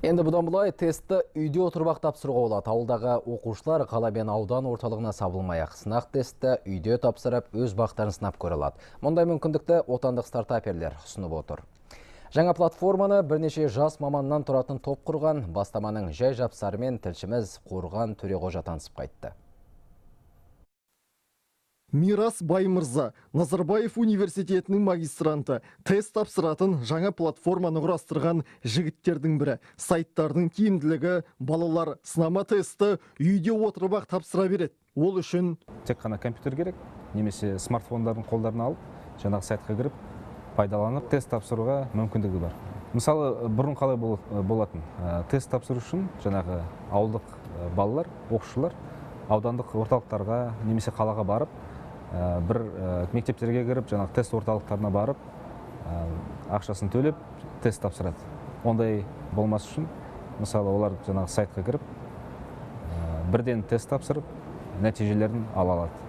Енді бұдан былай тестті үйде отырып-ақ тапсыруға болады. Ауылдағы оқушылар қала мен аудан орталығына сабылмай-ақ сынақ тестті үйде тапсырып, өз бақтарын сынап көре алады. Мұндай мүмкіндікті отандық стартаперлер ұсынып отыр. Жаңа платформаны бірнеше жас маманнан тұратын топ құрған. Бастаманың жай жапсарымен тілшіміз Қорған Төреқожа танысып қайтты. Мирас Баймырза, Назарбаев университетінің магистранты, тест тапсыратын жаңа платформаны құрастырған жігіттердің бірі. Сайттардың тиімділігі: балалар сынама тестті үйде отырып-ақ тапсыра береді. Ол үшін тек қана компьютер керек, немесе смартфондарын қолдарына алып, жаңағы сайтқа кіріп, пайдаланып, тест тапсыруға мүмкіндігі бар. Мысалы, бұрын қалай болатын? Тест тапсыру үшін жаңағы ауылдық балалар, оқушылар аудандық орталықтарға немесе қалаға барып, бір мектептерге кіріп, жаңағы тест орталықтарына барып, ақшасын төлеп, тест тапсырады. Ондай болмас үшін, мысалы, олар жаңағы сайтқа кіріп, бірден тест тапсырып, нәтижелерін ала алады.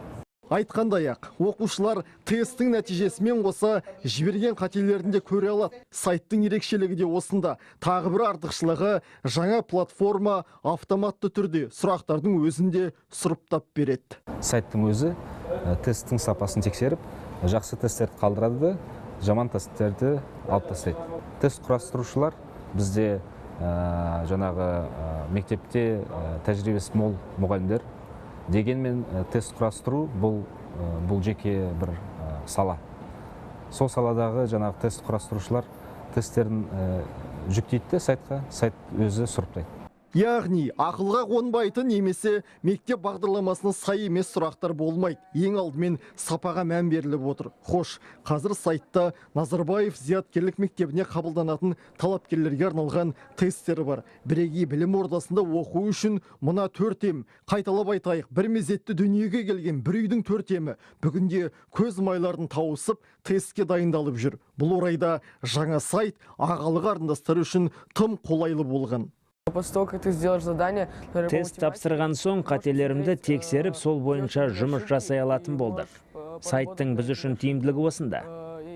Айтқандай-ақ, оқушылар тесттің нәтижесімен қоса жіберген қателерін де көре алады. Сайттың ерекшелігі де осында. Тағы бір артықшылығы: жаңа платформа автоматты түрде сұрақтардың өзін де сұрыптап береді. Сайттың өзі тесттің сапасын тексеріп, жақсы тесттерді қалдырады да, жаман тесттерді алып тастайды. Тест құрастырушылар бізде жаңағы мектепте тәжірибесі мол мұғалімдер. Дегенмен тест құрастыру бұл жеке бір сала. Сол саладағы жаңағы тест құрастырушылар тесттерін жүктейді де сайтқа, сайт өзі сұрыптайды. Яғни ақылға қонбайтын немесе мектеп бағдарламасына сай емес сұрақтар болмайды. Ең алдымен сапаға мән беріліп отыр. Хош, қазір сайтта Назарбаев зияткерлік мектебіне қабылданатын талапкерлерге арналған тесттер бар. Бірегей білім ордасында оқу үшін мына төрт М, қайталап айтайық, бір мезетте дүниеге келген бір үйдің төрт М-і бүгінде көз майларын тауысып, тестке дайындалып жүр. Бұл орайда жаңа сайт ағалы қарындастар үшін тым қолайлы болған. После того, как ты сделаешь задание, Тест тапсырған соң қателерімді тексеріп, сол бойынша жұмыс жасай алатын болдық. Сайттың біз үшін тиімділігі осында.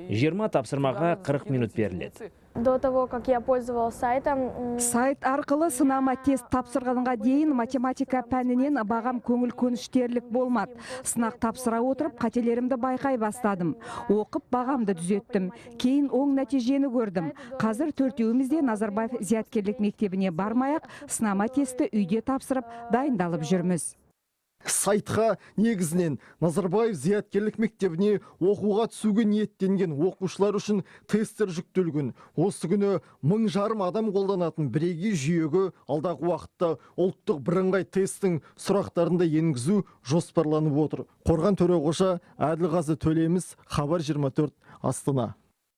20 тапсырмаға 40 минут беріледі. До того, как я пользовалась сайтом, Сайт арқылы сынама тест тапсырғанға дейін математика пәнінен бағам көңіл көншітерлік болмады. Сынақ тапсыра отырып, қателерімді байқай бастадым. Оқып, бағамды түзеттім. Кейін оң нәтижені көрдім. Қазір төртеуіміз де Назарбаев зияткерлік мектебіне бармай-ақ, сынама тестті үйде тапсырып, дайындалып жүрміз. Сайтқа негізінен Назарбаев зияткерлік мектебіне оқуға түсуге ниеттенген оқушылар үшін тесттер жүктелген. Осы күні 1500 адам қолданатын бірегей жүйеге алдағы уақытта ұлттық бірыңғай тесттің сұрақтарын да енгізу жоспарланып отыр. Қорған Төреқожа, Әділғазы Төлеміс, Хабар 24, Астана.